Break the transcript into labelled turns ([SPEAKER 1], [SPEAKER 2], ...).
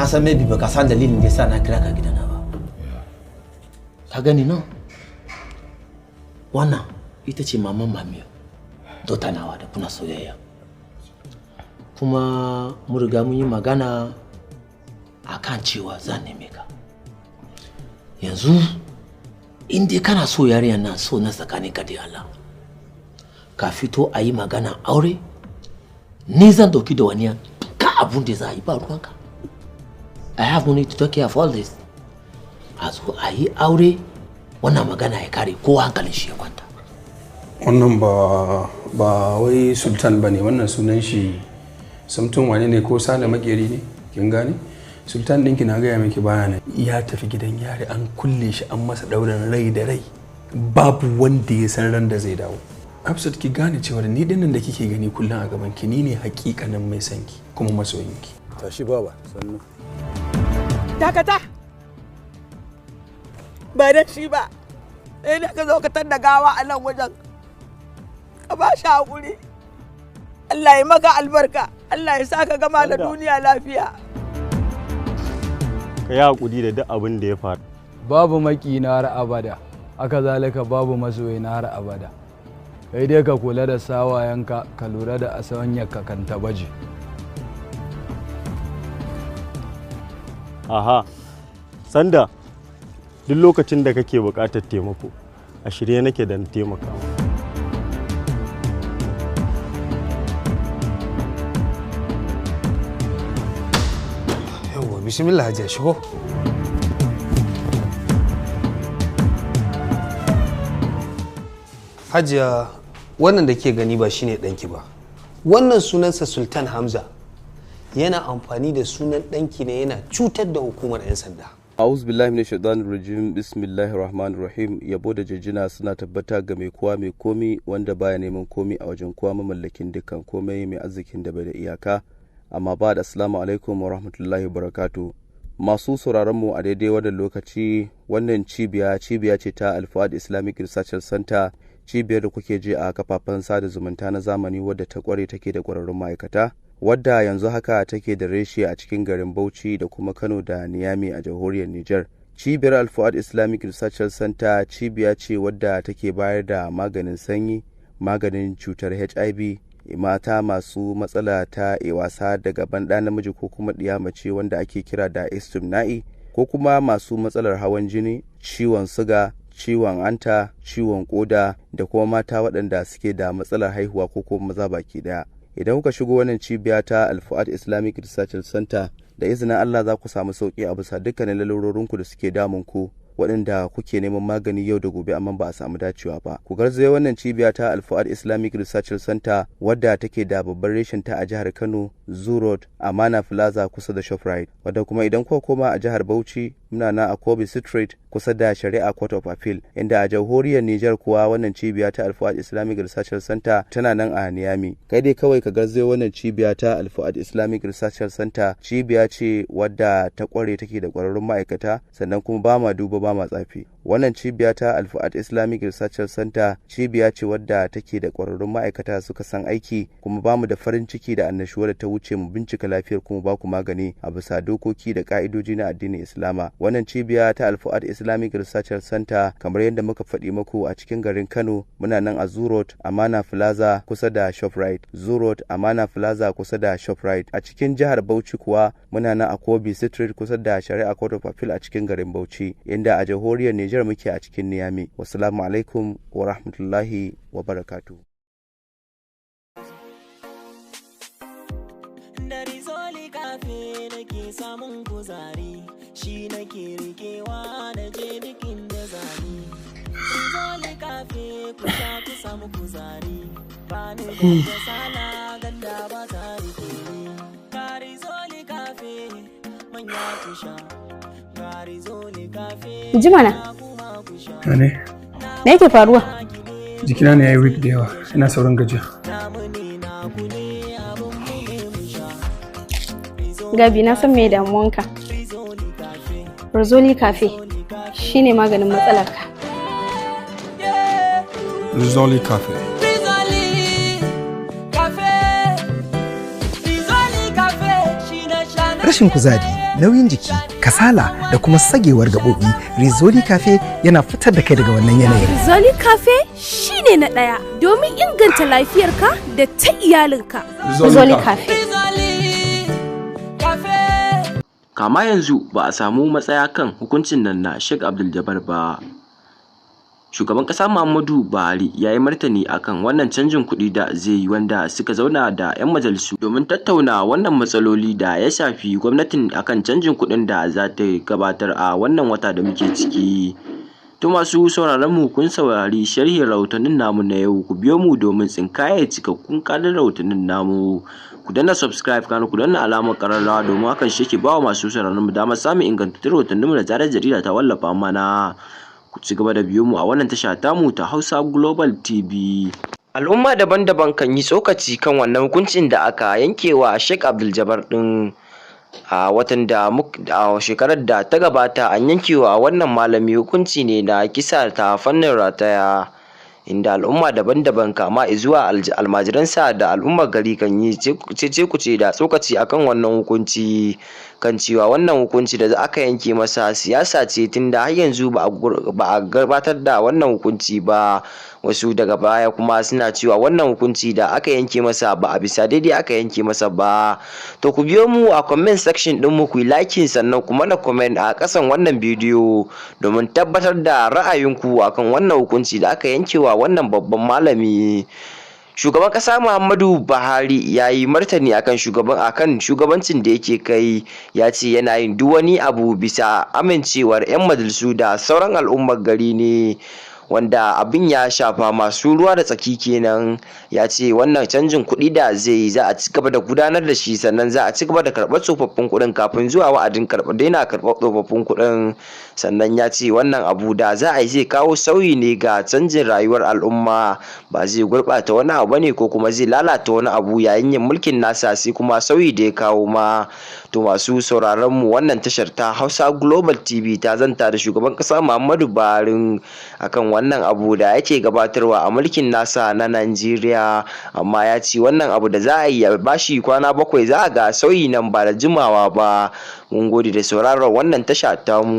[SPEAKER 1] San maybe baka san dalilin da yasa na kira ka gidana ba. Ka gani nan? Wannan ita ce maman Mamiyo, daughter nawa da kuna soyayya. Kuma mun riga mun yi magana a kan cewa zan neme ka. Yanzu in dai kana so yarinyar nan, so na tsakanin ka da Allah, ka fito a yi magana aure. Ni zan dauki da wani ka abun da za a yi, ba ruwanka. I have money to take care of all this. A zo a yi aure, wannan magana ya kare, kowa hankalin shi ya kwanta.
[SPEAKER 2] Wannan ba wai Sultan ba ne, wannan sunan shi Samtun wane ne, ko Sale Makeri ne, kin gane? Sultan ɗinki, na gaya miki, baya nan, ya tafi gidan yari, an kulle shi, an masa ɗaurin rai da rai, babu wanda ya san ran da zai dawo. Hafsat, ki gane cewa ni dinnan da kike gani kullum a gaban ki, ni ne hakikanin mai sanki kuma masoyinki.
[SPEAKER 3] Tashi baba, sannu.
[SPEAKER 4] Dakata! Ba da shi ba, sai da ka zo ka da gawa a nan wajen. Ka ba shi haƙuri. Allah ya maka albarka, Allah ya sa ka gama da duniya lafiya.
[SPEAKER 5] Ka yi haƙuri da duk abin da ya faru.
[SPEAKER 6] Babu maki na har abada, haka zalika babu masoyi na har abada. Kai dai ka kula da sawayenka, ka lura da asanyarka kan ta baje.
[SPEAKER 5] Aha, Sanda, duk lokacin da kake buƙatar taimako, a shirye nake da na taimaka.
[SPEAKER 7] Yawwa, bismillah hajiya, shigo. Hajiya, wannan da ke gani ba shine ɗanki ba. Wannan sunansa Sultan Hamza. Yana amfani da sunan ɗanki ne yana cutar da hukumar 'yan sanda.
[SPEAKER 8] A'udhu billahi minash shaitanir rajim. Bismillahir rahmanir rahim. Yabo da jijjina suna tabbata ga mai kowa mai komi, wanda baya neman komi a wajen kowa, mamallakin dukkan komai, mai arzikin da bai da iyaka. Amma ba da, assalamu alaikum wa rahmatullahi wa barakatuh. Masu sauraron mu a daidai wannan lokaci, wannan cibiya, cibiya ce ta Alfuad Islamic Research Center, cibiyar da kuke ji a kafafen sada zumunta na zamani, wadda ta kware, take da kwararrun ma'aikata, wadda yanzu haka take da reshe a cikin garin Bauchi da kuma Kano da Niyami a jamhuriyar Nijar. Cibiyar Alfuad Islamic Research Center cibiya ce wadda take bayar da maganin sanyi, maganin cutar HIV, mata masu matsala ta wasa da gaban ɗa namiji ko kuma ɗiya mace wanda ake kira da istimna'i, ko kuma masu matsalar hawan jini, ciwon suga, ciwon anta, ciwon koda, da kuma mata waɗanda suke da matsalar haihuwa ko kuma maza baki ɗaya. Idan kuka shigo wannan cibiya ta Alfuad Islamic Research Center, da izinin Allah za ku samu sauki a bisa dukkanin lalurorinku da suke damun ku, waɗanda kuke neman magani yau da gobe amma ba a samu dacewa ba. Ku garzayo wannan cibiya ta Alfuad Islamic Research Center, wadda take da babban reshen ta a jihar Kano, Zoo Road, Amana Plaza, kusa da Shoprite. Wadda kuma idan kuka koma a jihar Bauchi, muna nan a Kobe Street, kusa da Shari'a Court of Appeal, inda a jamhuriyar Nijar kuwa wannan cibiya ta Alfuad Islamic Research Center tana nan a Niyami. Kai dai kawai ka garzayo wannan cibiya ta Alfuad Islamic Research Center. Cibiya ce wadda ta kware, take da kwararrun ma'aikata, sannan kuma ba ma duba, ba ma tsafi. Wannan cibiya ta Alfuad Islamic Research Center cibiya ce wadda take da kwararrun ma'aikata suka san aiki, kuma bamu da farin ciki da annashuwa da ta wuce mu bincika lafiyar kuma baku magani a bisa dokoki da ka'idoji na addinin Islama. Wannan cibiya ta Alfuad Islamic Research Center, kamar yadda muka faɗi muku, a cikin garin Kano muna nan a Zoo Road, Amana Plaza, kusa da Shoprite. Zoo Road, Amana Plaza, kusa da Shoprite. A cikin jihar Bauchi kuwa muna nan a Kobe Street, kusa da Shari'a Court of Appeal a cikin garin Bauchi, inda a jamhuriyar Nijar muke a cikin Niyami. Wassalamu alaikum wa rahmatullahi wa barakatuh.
[SPEAKER 9] Da Rizoli Cafe nake samun kuzari, shi nake rikewa na je bikin da zani. Rizoli Cafe, ku sha ku samu kuzari, ba ni da kasala, ganda ba ta rike ni. Ga Rizoli Cafe, manya ku sha. Ga Rizoli Cafe,
[SPEAKER 10] Ji mana.
[SPEAKER 9] kuma ku sha.
[SPEAKER 2] Ya ne?
[SPEAKER 10] Me yake faruwa?
[SPEAKER 2] Jikina ne ya yi weak da yawa, ina saurin gajiya.
[SPEAKER 9] Namu ne, naku ne, abun mu ne mu sha.
[SPEAKER 10] Gabi, na san me damuwanka. Rizoli Cafe shine maganin matsalarka.
[SPEAKER 2] Rizoli Cafe.
[SPEAKER 9] Rizoli Cafe, Rizoli Cafe, shi na sha na
[SPEAKER 11] Rashin kuzari
[SPEAKER 3] Nauyin jiki, kasala da kuma sagewar gaɓoɓi, Rizoli Cafe yana fitar da kai daga wannan yanayin.
[SPEAKER 11] Rizoli Cafe shine na ɗaya domin inganta lafiyarka da ta iyalinka.
[SPEAKER 10] Rizoli Cafe.
[SPEAKER 8] Kama yanzu ba a samu matsaya kan hukuncin nan na Sheikh Abdul Jabbar ba. Shugaban ƙasa Muhammadu Buhari ya yi martani akan wannan canjin kuɗi da zai yi, wanda suka zauna da 'yan majalisu domin tattauna wannan matsaloli da ya shafi gwamnatin akan canjin kuɗin da za ta gabatar a wannan wata da muke ciki. To, masu sauraron mu, kun saurari sharhin rahotannin namu na yau. Ku biyo mu domin tsinkaye cikakkun kanun rahotannin namu. Ku danna subscribe, kana ku danna alamar ƙararrawa, domin hakan shi ke ba wa masu sauraron mu damar samun ingantattun rahotannin mu da zarar jarida ta wallafa mana. Ku ci gaba da biyo mu a wannan tasha tamu ta Hausa Global TV. Al'umma daban-daban kan yi tsokaci kan wannan hukuncin da aka yankewa Sheikh Abdul Jabbar din. A watan da a shekarar da ta gabata, an yankewa wannan malami hukunci ne na kisa ta fannin rataya, inda al'umma daban-daban, kama zuwa almajiransa da al'ummar gari, kan yi cece-kuce da tsokaci akan wannan hukunci, kan cewa wannan hukunci da aka yanke masa siyasa ce, tunda har yanzu ba a gabatar da wannan hukunci ba. Wasu daga baya kuma suna cewa wannan hukunci da aka yanke masa ba a bisa daidai aka yanke masa ba. To, ku biyo mu a comment section din mu, ku yi liking, sannan kuma na comment a kasan wannan bidiyo domin tabbatar da ra'ayinku akan wannan hukunci da aka yankewa wannan babban malami. Shugaban kasa Muhammadu Buhari ya yi martani akan shugabancin da yake kai. Ya ce yana yin duk wani abu bisa amincewar 'yan majalisu da sauran al'ummar gari ne, wanda abin ya shafa masu ruwa da tsaki kenan. Ya ce wannan canjin kuɗi da zai yi, za a ci gaba da gudanar da shi, sannan za a ci gaba da karɓar tsofaffin kuɗin kafin zuwa wa'adin karɓar daina karɓar tsofaffin kuɗin. Sannan ya ce wannan abu da za a yi zai kawo sauyi ne ga canjin rayuwar al'umma, ba zai gurɓata wani abu bane ko kuma zai lalata wani abu yayin yin mulkin nasa, sai kuma sauyi da ya kawo ma. To, masu sauraron mu, wannan tashar ta Hausa Global TV ta zanta da shugaban ƙasa Muhammadu Buhari akan wannan abu da yake gabatarwa a mulkin nasa na Najeriya, amma ya ce wannan abu da za a yi, ya bashi kwana 7, za a ga sauyi nan ba da jimawa ba. Mun gode da sauraron wannan tasha tamu.